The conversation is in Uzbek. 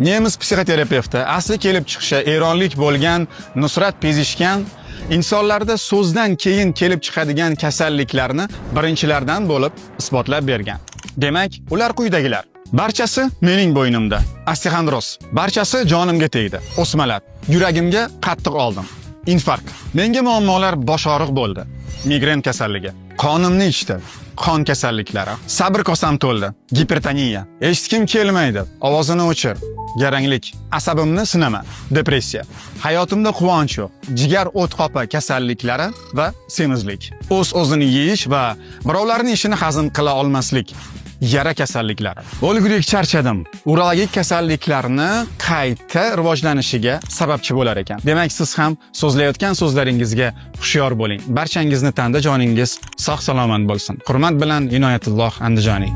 Nemis psixoterapevti, asli kelib chiqishi eronlik bo'lgan Nusrat Pezishkan insonlarda so'zdan keyin kelib chiqadigan kasalliklarni birinchilardan bo'lib isbotlab bergan. Demak, ular quyidagilar. Barchasi mening bo'ynimda. Osteoxondroz. Barchasi jonimga tegdi. O'smalar. Yuragimga qattiq oldim. Infarkt. Menga muammolar bosh og'riq bo'ldi. Migren kasalligi. Qonimni ichdi. Qon kasalliklari. Sabr kosam to'ldi. Gipertoniya. Eshitgim kelmaydi. Ovozini o'chir. Garanglik. Asabimni sinama. Depressiya. Hayotimda quvonch yo'q. Jigar o't qopa kasalliklari va semizlik. O'z-o'zini yeyish va birovlarning ishini hazm qila olmaslik. Yara kasalliklari. O'lgudek charchadim. Urologik kasalliklarni qayta rivojlanishiga sababchi bo'lar ekan. Demak, siz ham so'zlayotgan so'zlaringizga hushyor bo'ling. Barchangizni tanda joningiz sog' salomat bo'lsin. Hurmat bilan, Inoyatulloh Andijoniy.